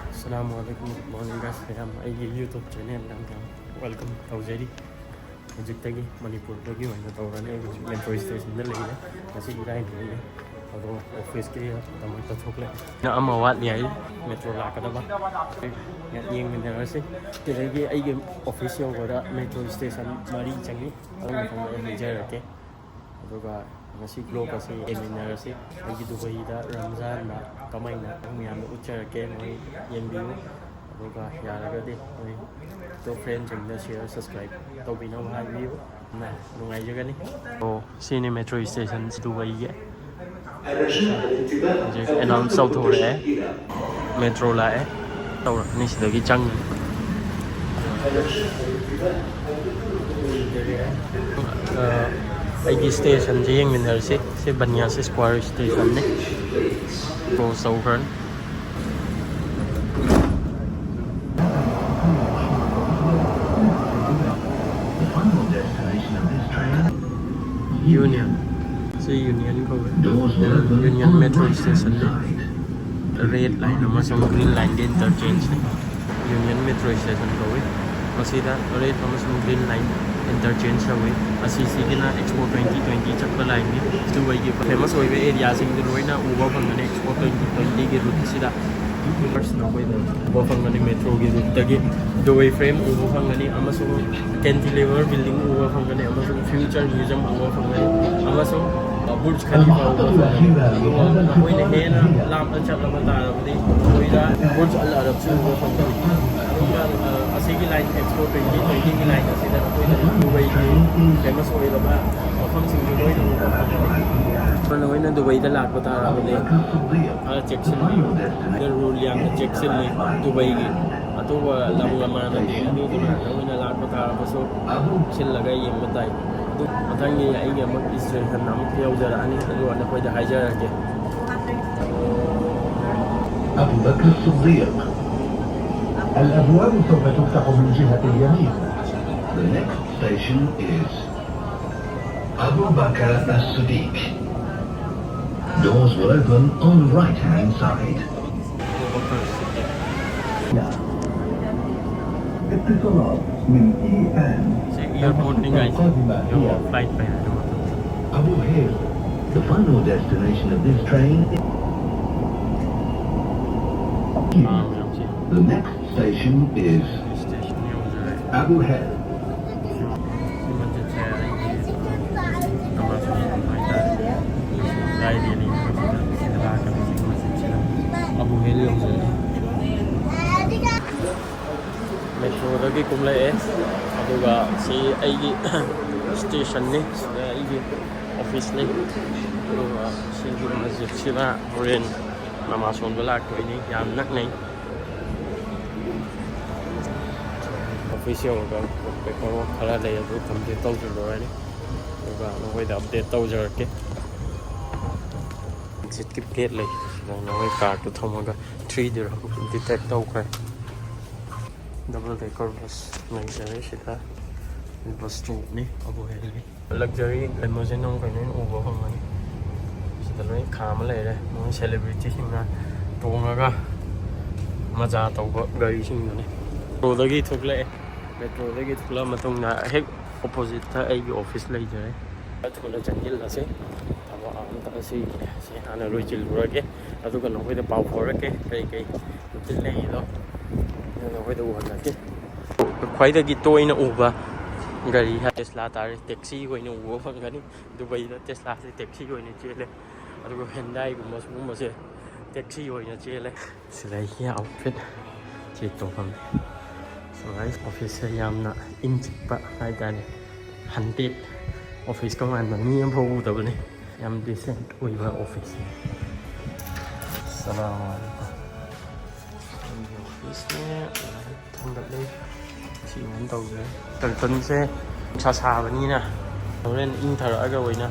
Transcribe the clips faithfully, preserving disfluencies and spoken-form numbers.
Assalamu alaikum, good morning guys. ꯃꯌꯥꯝ ꯑꯩꯒꯤ YouTube channel ꯗ welcome ꯇꯧꯖꯔꯤ꯫ ꯍꯧꯖꯤꯛꯇꯒꯤ ꯃꯅꯤꯄꯨꯔꯗꯒꯤ ꯑꯣꯏꯅ ꯇꯧꯔꯅꯤ꯫ ꯑꯩ ꯍꯧꯖꯤꯛ ꯃꯦꯇ꯭ꯔꯣ ꯁ꯭ꯇꯦꯁꯟꯗ ꯂꯩꯔꯦ꯫ ꯉꯁꯤ ꯏꯔꯥꯏ ꯅꯨꯃꯤꯠꯅꯦ, ꯑꯗꯣ ꯑꯣꯐꯤꯁꯀꯤꯗꯃꯛꯇ ꯊꯣꯛꯂꯛꯑꯦ꯫ ꯑꯃ ꯋꯥꯠꯂꯤ ꯍꯥꯏ, ꯃꯦꯇ꯭ꯔꯣ ꯂꯥꯛꯀꯗꯕ꯫ ꯌꯦꯡꯃꯤꯟꯅꯔꯁꯤ꯫ ꯁꯤꯗꯒꯤ ꯑꯩꯒꯤ ꯑꯣꯐꯤꯁ ꯌꯧꯕꯗ ꯃꯦꯇ꯭ꯔꯣ ꯁ꯭ꯇꯦꯁꯟ ꯃꯔꯤ ꯆꯪꯉꯤ꯫ ꯑꯗꯨ ꯃꯐꯝꯗ ꯑꯩ ꯂꯩꯖꯔꯛꯀꯦ꯫ ꯑꯗꯨꯒ ꯉꯁꯤ ꯕ꯭ꯂꯣꯒ ꯑꯁꯤ ꯌꯦꯡꯃꯤꯟꯅꯔꯁꯤ꯫ ꯑꯩꯒꯤ ꯗꯨꯕꯩꯗ ꯔꯝꯖꯥꯟꯗ ꯀꯃꯥꯏꯅ ꯃꯌꯥꯝꯗ ꯎꯠꯆꯔꯛꯀꯦ, ꯃꯣꯏ ꯌꯦꯡꯕꯤꯌꯨ꯫ ꯑꯗꯨꯒ ꯌꯥꯔꯒꯗꯤ ꯃꯣꯏ ꯑꯇꯣꯞ ꯐ꯭ꯔꯦꯟꯁꯤꯡꯗ ꯁꯤꯌꯔ, ꯁꯕꯁꯀ꯭ꯔꯥꯏꯕ ꯇꯧꯕꯤꯅꯕ ꯍꯥꯏꯕꯤꯌꯨ꯫ ꯌꯥꯝꯅ ꯅꯨꯡꯉꯥꯏꯖꯒꯅꯤ꯫ ꯑꯣ, ꯁꯤꯅꯤ ꯃꯦꯇ꯭ꯔꯣ ꯁ꯭ꯇꯦꯁꯟ ꯗꯨꯕꯩꯒꯤ꯫ ꯍꯧꯖꯤꯛ ꯑꯦꯅꯥꯎꯟꯁ ꯇꯧꯊꯣꯔꯛꯑꯦ꯫ ꯃꯦꯇ꯭ꯔꯣ ꯂꯥꯛꯑꯦ꯫ ꯇꯧꯔꯛꯀꯅꯤ, ꯁꯤꯗꯒꯤ ꯆꯪꯉꯅꯤ꯫ ꯑ, ꯑꯩꯒꯤ ꯁ꯭ꯇꯦꯁꯟꯁꯦ ꯌꯦꯡꯃꯤꯟꯅꯔꯁꯤ꯫ ꯁꯤ ꯕꯟꯌꯥꯁ ꯁ꯭ꯀ꯭ꯋꯥꯔ ꯁ꯭ꯇꯦꯁꯟꯅꯤ꯫ ꯀ꯭ꯂꯣꯖ ꯇꯧꯈ꯭ꯔꯅꯤ꯫ ꯌꯨꯅꯤꯌꯟ꯫ ꯁꯤ ꯌꯨꯅꯤꯌꯟ ꯀꯧꯋꯦ꯫ ꯌꯨꯅꯤꯌꯟ ꯃꯦꯇ꯭ꯔꯣ ꯁ꯭ꯇꯦꯁꯟꯅꯦ꯫ ꯔꯦꯗ ꯂꯥꯏꯟ ꯑꯃꯁꯨꯡ ꯒ꯭ꯔꯤꯟ ꯂꯥꯏꯟꯒꯤ ꯏꯟꯇꯔꯆꯦꯟꯖꯅꯦ꯫ ꯌꯨꯅꯤꯌꯟ ꯃꯦꯇ꯭ꯔꯣ ꯁ꯭ꯇꯦꯁꯟ ꯀꯧꯋꯤ꯫ ꯃꯁꯤꯗ ꯔꯦꯗ ꯑꯃꯁꯨꯡ ꯒ꯭ꯔꯤꯟ ꯂꯥꯏꯟ ꯏꯟꯇꯔꯆꯦꯟꯖ ꯇꯧꯋꯤ꯫ ꯑꯁꯤꯁꯤꯒꯤꯅ ꯑꯦꯛꯁꯄꯣ ꯇ꯭ꯋꯦꯟꯇꯤ ꯇ꯭ꯋꯦꯟꯇꯤ ꯆꯠꯄ ꯂꯥꯏꯟꯅꯤ꯫ ꯗꯨꯕꯩꯒꯤ ꯐꯦꯃꯁ ꯑꯣꯏꯕ ꯑꯦꯔꯤꯌꯥꯁꯤꯡꯗꯨ ꯂꯣꯏꯅ ꯎꯕ ꯐꯪꯒꯅꯤ ꯑꯦꯛꯁꯄꯣ ꯇ꯭ꯋꯦꯟꯇꯤ ꯇ꯭ꯋꯦꯟꯇꯤꯒꯤ ꯔꯨꯠꯁꯤꯗ꯫ ꯐꯥꯔꯁ ꯅꯈꯣꯏꯅ ꯎꯕ ꯐꯪꯒꯅꯤ, ꯃꯦꯇ꯭ꯔꯣꯒꯤ ꯔꯨꯠꯇꯒꯤ ꯗꯨꯕꯩ ꯐ꯭ꯔꯦꯝ ꯎꯕ ꯐꯪꯒꯅꯤ ꯑꯃꯁꯨꯡ ꯀꯦꯟꯇꯤꯂꯤꯚꯔ ꯕꯤꯜꯗꯤꯡ ꯎꯕ ꯐꯪꯒꯅꯤ ꯑꯃꯁꯨꯡ ꯐ꯭ꯌꯨꯆꯔ ꯃ꯭ꯌꯨꯖꯤꯌꯝ ꯎꯕ ꯐꯪꯒꯅꯤ ꯑꯃꯁꯨꯡ ꯕꯨꯔꯖ ꯈꯂꯤꯐꯥ ꯎꯕ ꯐꯪꯒꯅꯤ꯫ ꯑꯗꯨꯒ ꯅꯈꯣꯏꯅ ꯍꯦꯟꯅ ꯂꯥꯞꯅ ꯆꯠꯂꯕ ꯇꯥꯔꯕꯗꯤ ꯃꯈꯣꯏꯗ ꯕꯨꯔꯖ ꯑꯜ ꯑꯔꯕꯁꯨ ꯎꯕ ꯐꯪꯒꯅꯤ꯫ ꯑꯗꯨꯒ, ꯑ, ꯑꯁꯤꯒꯤ ꯂꯥꯏꯟ, ꯑꯦꯛꯁꯄꯣ ꯇ꯭ꯋꯦꯟꯇꯤ ꯇ꯭ꯋꯦꯟꯇꯤꯒꯤ ꯂꯥꯏꯟ ꯑꯁꯤꯗ ꯅꯈꯣꯏꯅ ꯗꯨꯕꯩꯒꯤ ꯐꯦꯃꯁ ꯑꯣꯏꯔꯕ ꯃꯐꯝꯁꯤꯡꯗꯨ ꯂꯣꯏꯅ ꯎꯕ ꯐꯪꯒꯅꯤ꯫ ꯅꯈꯣꯏꯅ ꯗꯨꯕꯩꯗ ꯂꯥꯛꯄ ꯇꯥꯔꯕꯗꯤ ꯈꯔ ꯆꯦꯛꯁꯤꯟꯕꯤꯌꯨ꯫ ꯔꯨꯜ ꯌꯥꯝꯅ ꯆꯦꯛꯁꯤꯜꯂꯤ ꯗꯨꯕꯩꯒꯤ꯫ ꯑꯇꯣꯞꯄ ꯂꯝꯒ ꯃꯥꯟꯅꯗꯦ꯫ ꯑꯗꯨꯗꯨꯅ ꯅꯈꯣꯏꯅ ꯂꯥꯛꯄ ꯇꯥꯔꯕꯁꯨ ꯁꯤꯜꯂꯒ ꯌꯦꯡꯕ ꯇꯥꯏ꯫ ꯑꯗꯨ ꯃꯊꯪꯒꯤ ꯑꯩꯒꯤ ꯑꯃꯨꯛ ꯁ꯭ꯇꯦꯁꯟ ꯑꯃꯨꯛ ꯌꯧꯖꯔꯛꯑꯅꯤ, ꯑꯗꯨꯒ ꯅꯈꯣꯏꯗ ꯍꯥꯏꯖꯔꯛꯀꯦ꯫ أبو بكر الصديق. الأبواب سوف تفتح من جهة اليمين. The next station is Abu Bakr As-Siddiq. Doors will open on the right-hand side. Yeah. اتصالات من إي آن. Sa airport ni guys, القادمة هي yung flight pa yan. Abu Hel. The final destination of this train is Ah, walang siya. The next station is Station yung sa Abu Hel. Budget sa Amazon yung mga ito. Dahil yun yung budget. Sinalakan kasi yung budget sila. Abu Hel yung sa Metrodagi ꯀꯨꯝꯂꯛꯑꯦ꯫ ꯑꯗꯨꯒ ꯁꯤ ꯑꯩꯒꯤ stationꯅꯤ, ꯁꯤꯗ ꯑꯩꯒꯤ officeꯅꯤ꯫ ꯑꯗꯨꯒ ꯁꯤꯒꯤ ꯃꯁꯖꯤꯗꯁꯤꯅ ꯍꯣꯔꯦꯟ ꯅꯃꯥꯖ ꯁꯣꯟꯕ ꯂꯥꯛꯇꯣꯏꯅꯤ꯫ ꯌꯥꯝ ꯅꯛꯅꯩ꯫ Office ꯌꯧꯔꯒ paperwork ꯈꯔ ꯂꯩ, ꯑꯗꯨ complete ꯇꯧꯁꯤꯜꯂꯨꯔꯅꯤ꯫ ꯑꯗꯨꯒ ꯅꯈꯣꯏꯗ update ꯇꯧꯖꯔꯛꯀꯦ꯫ Exitꯀꯤ gate ꯂꯩ꯫ ꯁꯤꯗ ꯅꯈꯣꯏ cardꯇꯨ ꯊꯝꯃꯒ three dirham detect ꯇꯧꯈ꯭ꯔꯦ꯫ Double decker bus ꯂꯩꯖꯔꯦ ꯁꯤꯗ꯫ Bus stopeꯅꯤ, Abu Helꯒꯤ꯫ Luxury limousine ꯑꯃ ꯀꯩꯅꯣ ꯑꯣꯏꯅ ꯎꯕ ꯐꯪꯒꯅꯤ꯫ ꯁꯤꯗ ꯂꯣꯏ ꯈꯥꯝꯃ ꯂꯩꯔꯦ꯫ ꯃꯣꯏ celebrityꯁꯤꯡꯅ ꯇꯣꯡꯉꯒ ꯃꯖꯥ ꯇꯧꯕ ꯒꯥꯔꯤꯁꯤꯡꯗꯨꯅꯤ꯫ Metroꯗꯒꯤ ꯊꯣꯛꯂꯛꯑꯦ꯫ Metroꯗꯒꯤ ꯊꯣꯛꯂꯛꯑ ꯃꯇꯨꯡꯗ ꯍꯦꯛ oppositeꯇ ꯑꯩꯒꯤ office ꯂꯩꯖꯔꯦ꯫ ꯊꯨꯅ ꯆꯪꯁꯤꯜꯂꯁꯤ꯫ ꯊꯕꯛ ꯑꯃꯇ ꯁꯤ ꯁꯤ ꯍꯥꯟꯅ ꯂꯣꯏꯁꯤꯜꯂꯨꯔꯒꯦ꯫ ꯑꯗꯨꯒ ꯅꯈꯣꯏꯗ ꯄꯥꯎ ꯐꯥꯎꯔꯛꯀꯦ꯫ ꯀꯩ ꯀꯩ ꯅꯨꯡꯊꯤꯜ ꯂꯩꯔꯤꯗꯣ ꯅꯈꯣꯏꯗ ꯎꯍꯜꯂꯛꯀꯦ꯫ ꯈ꯭ꯋꯥꯏꯗꯒꯤ ꯇꯣꯏꯅ ꯎꯕ ꯒꯥꯔꯤ ꯍꯥꯏ Tesla ꯇꯥꯔꯦ꯫ Taxi ꯑꯣꯏꯅ ꯎꯕ ꯐꯪꯒꯅꯤ꯫ ꯗꯨꯕꯩꯗ Teslaꯁꯦ taxi ꯑꯣꯏꯅ ꯆꯦꯜꯂꯦ꯫ ꯑꯗꯨꯒ Hyundaiꯒꯨꯝꯕ ꯁꯤꯒꯨꯝꯕꯁꯦ taxi ꯑꯣꯏꯅ ꯆꯦꯜꯂꯦ꯫ ꯁꯤꯗ ꯑꯩꯒꯤ outfit check ꯇꯧꯐꯝꯅꯤ꯫ So guys, officeꯁꯦ ꯌꯥꯝꯅ ꯏꯪ ꯆꯤꯛꯄ ꯍꯥꯏꯇꯥꯔꯦ꯫ Haunted officeꯀ ꯃꯥꯟꯕ ꯃꯤ ꯑꯃꯐꯥꯎ ꯎꯗꯕꯅꯤ꯫ ꯌꯥꯝ decent ꯑꯣꯏꯕ officeꯅꯤ꯫ Assalamu alaikum. ꯑꯩꯒꯤ officeꯅꯦ꯫ ꯊꯥꯡꯒꯠꯂꯦ꯫ ꯁꯤ ꯑꯗꯨꯝ ꯇꯧꯖꯔꯦ꯫ Curtainꯁꯦ ꯅꯨꯡꯁꯥ ꯁꯥꯕꯅꯤꯅ ꯍꯣꯔꯦꯟ ꯏꯪꯊꯔꯛꯑꯒ ꯑꯣꯏꯅ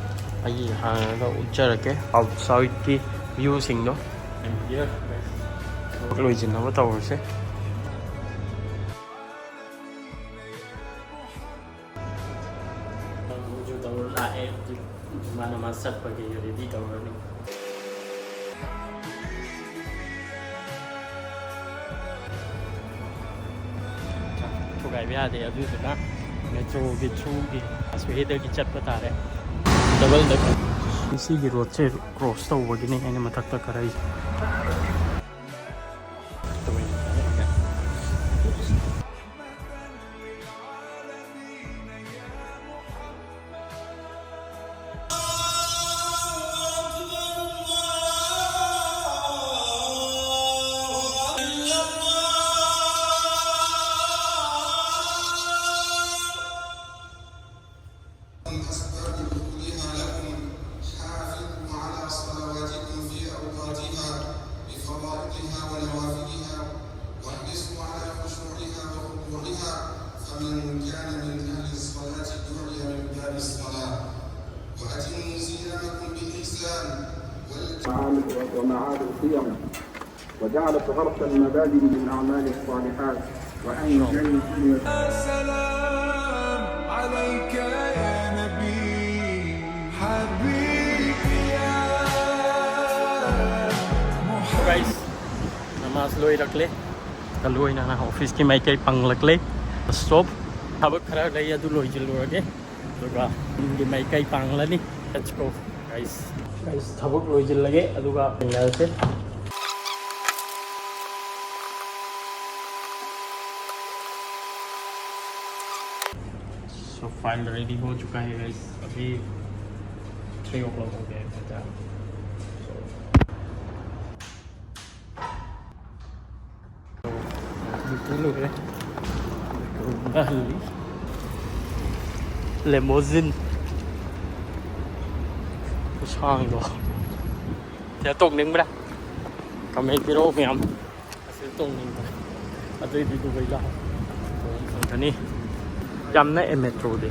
ꯑꯩꯒꯤ ꯍꯥꯡꯉꯒ ꯎꯠꯆꯔꯛꯀꯦ outsideꯀꯤ viewꯁꯤꯡꯗꯣ꯫ Third year ꯊꯕꯛ ꯂꯣꯏꯁꯤꯟꯅꯕ ꯇꯧꯔꯁꯦ꯫ ꯂꯥꯛꯑꯦ꯫ ꯅꯃꯥꯖ ꯆꯠꯄꯒꯤ ꯔꯦꯗꯤ ꯇꯧꯔꯅꯤ꯫ ꯊꯨꯒꯥꯏꯕ ꯌꯥꯗꯦ, ꯑꯗꯨꯗꯨꯅ ꯃꯦꯇ꯭ꯔꯣꯒꯤ ꯊ꯭ꯔꯨꯒꯤ ꯍꯥꯏꯋꯦꯗꯒꯤ ꯆꯠꯄ ꯇꯥꯔꯦ꯫ ꯗꯕꯜꯗ ꯁꯤꯒꯤ ꯔꯣꯗꯁꯦ ꯀ꯭ꯔꯣꯁ ꯇꯧꯕꯒꯤꯅꯦ ꯑꯩꯅ ꯃꯊꯛꯇ ꯀꯥꯔꯛꯏꯁꯦ꯫ أسباب دخولها لكم، حافظوا على صلواتكم في أوقاتها بفرائضها ونوافلها، واحرصوا على خشوعها وخضوعها، فمن كان من أهل الصلاة دعي من باب الصلاة، وأتموا صيامكم بإحسان، وال- ومعاد القيم. وجعلت غرس المبادئ للأعمال الصالحات وأن سلام عليك يا نبي حبيبي يا محمد. Guys, ꯅꯃꯥꯖ ꯂꯣꯏꯔꯛꯂꯦ꯫ ꯇ ꯂꯣꯏꯅꯅ ꯑꯣꯐꯤꯁꯀꯤ ꯃꯥꯏꯀꯩ ꯄꯥꯡꯂꯛꯂꯦ꯫ ꯁ꯭ꯇꯣꯞ꯫ ꯊꯕꯛ ꯈꯔ ꯂꯩ, ꯑꯗꯨ ꯂꯣꯏꯁꯤꯜꯂꯨꯔꯒꯦ꯫ ꯑꯗꯨꯒ ꯌꯨꯝꯒꯤ ꯃꯥꯏꯀꯩ ꯄꯥꯡꯂꯅꯤ꯫ Let's go, guys. Guys, ꯊꯕꯛ ꯂꯣꯏꯁꯤꯜꯂꯒꯦ, ꯑꯗꯨꯒ ꯊꯦꯡꯅꯔꯁꯦ꯫ So finally ready हो चुका है, guys. अभी three o'clock हो गया है। So, ꯂꯣꯏꯔꯦ꯫ ꯂꯦꯃꯣꯖꯤꯟ ꯈꯨꯁꯥꯡꯗꯣ꯫ ꯁꯤꯗ ꯇꯣꯡꯅꯤꯡꯕ꯭ꯔꯥ? ꯀꯃꯦꯟ ꯄꯤꯔꯛꯑꯣ ꯃꯌꯥꯝ꯫ ꯑꯁꯤꯗ ꯇꯣꯡꯅꯤꯡꯕ꯭ꯔꯥ? ꯑꯗꯨꯏꯗꯤ ꯗꯨꯕꯩ ꯂꯥꯛꯑꯣ꯫ ꯐꯪꯒꯅꯤ꯫ ꯌꯥꯝ ꯅꯛꯑꯦ ꯃꯦꯇ꯭ꯔꯣꯗꯤ꯫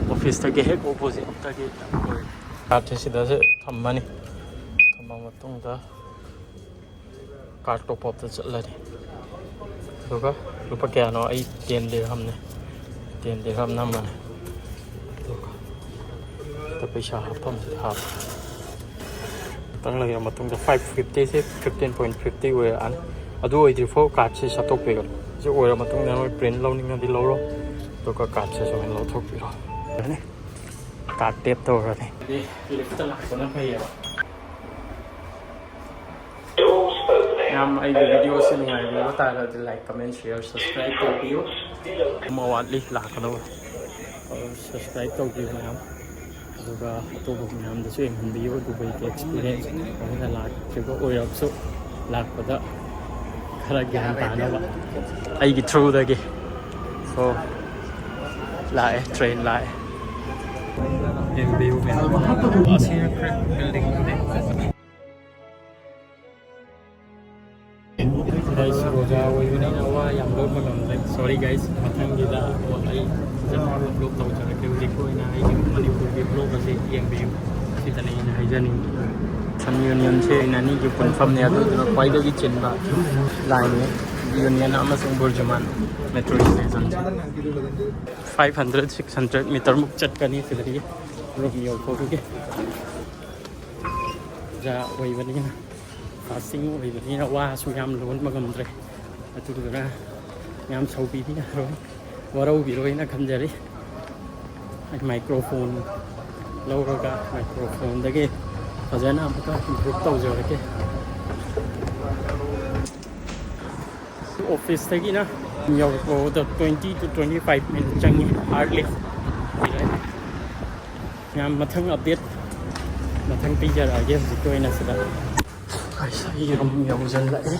ꯑꯣꯐꯤꯁꯇꯒꯤ ꯍꯦꯛ ꯑꯣꯄꯣꯖꯤꯠꯇꯒꯤ ꯌꯥꯝ ꯑꯣꯏꯔꯦ꯫ ꯀꯥꯔꯠꯁꯦ ꯁꯤꯗꯁꯨ ꯊꯝꯃꯅꯤ꯫ ꯊꯝꯃ ꯃꯇꯨꯡꯗ ꯀꯥꯔꯠ ꯇꯣꯞ ꯑꯞꯇ ꯆꯠꯂꯅꯤ꯫ ꯑꯗꯨꯒ ꯂꯨꯄꯥ ꯀꯌꯥꯅꯣ? ꯑꯩ ꯇꯦꯟ ꯗꯤꯔꯍꯝꯅꯦ꯫ ꯇꯦꯟ ꯗꯤꯔꯍꯝ ꯅꯝꯃꯅꯤ꯫ ꯑꯗꯨꯒ ꯄꯩꯁꯥ ꯍꯥꯞꯐꯝꯁꯤꯗ ꯍꯥꯞꯄꯦ꯫ ꯉꯥꯛꯇꯪ ꯂꯩꯔ ꯃꯇꯨꯡꯗ ꯐꯥꯏꯚ ꯐꯤꯐꯇꯤꯁꯦ ꯐꯤꯐꯇꯤꯟ ꯄꯣꯏꯟ ꯐꯤꯐꯇꯤ ꯑꯣꯏꯔꯛꯑꯅꯤ꯫ ꯑꯗꯨ ꯑꯣꯏꯗ꯭ꯔꯤ ꯐꯥꯎ ꯀꯥꯔꯠꯁꯦ ꯁꯠꯇꯣꯛꯄꯤꯒꯅꯨ꯫ ꯁꯤ ꯑꯣꯏꯔ ꯃꯇꯨꯡꯗ ꯅꯣꯏ ꯄ꯭ꯔꯤꯟ ꯂꯧꯅꯤꯡꯉꯗꯤ ꯂꯧꯔꯣ, ꯑꯗꯨꯒ ꯀꯥꯔꯠꯁꯦ ꯁꯨꯃꯥꯏꯅ ꯂꯧꯊꯣꯛꯄꯤꯔꯣ꯫ ꯀꯥꯔꯠ ꯇꯦꯞ ꯇꯧꯔꯅꯤ꯫ ꯂꯤꯐꯇ ꯂꯥꯛꯄꯅ ꯐꯩꯌꯦꯕ꯫ ꯃꯌꯥꯝ ꯑꯩꯒꯤ ꯚꯤꯗꯤꯑꯣꯁꯤ ꯅꯨꯡꯉꯥꯏꯕꯤꯕ ꯇꯥꯔꯒꯗꯤ ꯂꯥꯏꯛ, ꯀꯃꯦꯟ, ꯁꯤꯌꯔ, ꯁꯕꯁꯀ꯭ꯔꯥꯏꯕ ꯇꯧꯕꯤꯌꯨ꯫ ꯑꯃ ꯋꯥꯠꯂꯤ ꯂꯥꯛꯀꯗꯧꯕ, ꯁꯕꯁꯀ꯭ꯔꯥꯏꯕ ꯇꯧꯕꯤꯌꯨ ꯃꯌꯥꯝ꯫ ꯑꯗꯨꯒ ꯑꯇꯣꯞꯄ ꯃꯌꯥꯝꯗꯁꯨ ꯌꯦꯡꯍꯟꯕꯤꯌꯨ꯫ ꯗꯨꯕꯩꯒꯤ ꯑꯦꯛꯁꯄꯤꯔꯤꯌꯦꯟꯁ ꯑꯩꯅ ꯂꯥꯛꯇ꯭ꯔꯤꯕ ꯑꯣꯏꯔꯕꯁꯨ ꯂꯥꯛꯄꯗ ꯈꯔ ꯒ꯭ꯌꯥꯟ ꯇꯥꯅꯕ ꯑꯩꯒꯤ ꯊ꯭ꯔꯨꯗꯒꯤ꯫ ꯁꯣ ꯂꯥꯛꯑꯦ, ꯇ꯭ꯔꯦꯟ ꯂꯥꯛꯑꯦ꯫ ꯌꯦꯡꯕꯤꯌꯨ ꯃꯌꯥꯝ꯫ ꯑꯁꯤꯅ ꯈꯔ ꯕꯤꯜꯗꯤꯡꯗꯨꯅꯦ꯫ ꯒꯥꯏꯁ, ꯑꯣꯖꯥ ꯑꯣꯏꯕꯅꯤꯅ ꯋꯥ ꯌꯥꯝ ꯂꯣꯠꯄ ꯉꯝꯗ꯭ꯔꯦ꯫ ꯁꯣꯔꯤ ꯒꯥꯏꯁ, ꯃꯊꯪꯒꯤꯗ ꯑꯩ ꯐꯖꯅ ꯕ꯭ꯂꯣꯛ ꯇꯧꯖꯔꯛꯀꯦ꯫ ꯍꯧꯖꯤꯛꯀꯤ ꯑꯣꯏꯅ ꯑꯩꯒꯤ ꯃꯅꯤꯄꯨꯔꯒꯤ ꯕ꯭ꯂꯣꯛ ꯑꯁꯤ ꯌꯦꯡꯕꯤꯌꯨ꯫ ꯁꯤꯗꯅ ꯑꯩꯅ ꯍꯥꯏꯖꯅꯤꯡꯉꯤ꯫ ꯁꯟ ꯌꯨꯅꯤꯌꯟꯁꯦ ꯑꯩꯅ ꯑꯅꯤꯒꯤ ꯄꯨꯟꯐꯝꯅꯦ, ꯑꯗꯨꯗꯨꯅ ꯈ꯭ꯋꯥꯏꯗꯒꯤ ꯆꯤꯟꯕ ꯂꯥꯏꯟꯅꯤ꯫ ꯌꯨꯅꯤꯌꯟ ꯑꯃꯁꯨꯡ ꯕꯨꯔꯖꯨꯃꯥꯟ ꯃꯦꯇ꯭ꯔꯣ ꯁ꯭ꯇꯦꯁꯟꯁꯦ꯫ ꯐꯥꯏꯚ ꯍꯟꯗ꯭ꯔꯦꯠ, ꯁꯤꯛꯁ ꯍꯟꯗ꯭ꯔꯦꯠ ꯃꯤꯇꯔꯃꯨꯛ ꯆꯠꯀꯅꯤ ꯁꯤꯗꯒꯤ ꯔꯨꯝ ꯌꯧꯐꯥꯎꯕꯒꯤ꯫ ꯑꯣꯖꯥ ꯑꯣꯏꯕꯅꯤꯅ, ꯐꯥꯁꯇꯤꯡ ꯑꯣꯏꯕꯅꯤꯅ ꯋꯥꯁꯨ ꯌꯥꯝ ꯂꯣꯟꯕ ꯉꯝꯗ꯭ꯔꯦ꯫ ꯑꯗꯨꯗꯨꯅ ꯌꯥꯝ ꯁꯧꯕꯤꯕ ꯌꯥꯔꯣꯏ, ꯋꯥꯔꯧꯕꯤꯔꯣꯏꯅ ꯈꯟꯖꯔꯤ꯫ ꯑꯩ ꯃꯥꯏꯀ꯭ꯔꯣꯐꯣꯟ ꯂꯧꯔꯒ ꯃꯥꯏꯀ꯭ꯔꯣꯐꯣꯟꯗꯒꯤ ꯐꯖꯅ ꯑꯃꯨꯛꯀ ꯏꯝꯄ꯭ꯔꯨꯞ ꯇꯧꯖꯔꯛꯀꯦ꯫ ꯑꯣꯐꯤꯁꯇꯒꯤꯅ ꯌꯧꯔꯛꯄꯗ twenty two twenty five minute ꯆꯪꯉꯤ, ꯍꯥꯔꯗꯂꯤ꯫ ꯌꯥꯝ ꯃꯊꯪ ꯑꯞꯗꯦꯠ ꯃꯊꯪ ꯄꯤꯖꯔꯛꯑꯒꯦ꯫ ꯍꯧꯖꯤꯛꯀꯤ ꯑꯣꯏꯅ ꯁꯤꯗ ꯑꯩꯁ, ꯑꯩꯒꯤ ꯔꯨꯝ ꯌꯧꯁꯤꯜꯂꯛꯑꯦ꯫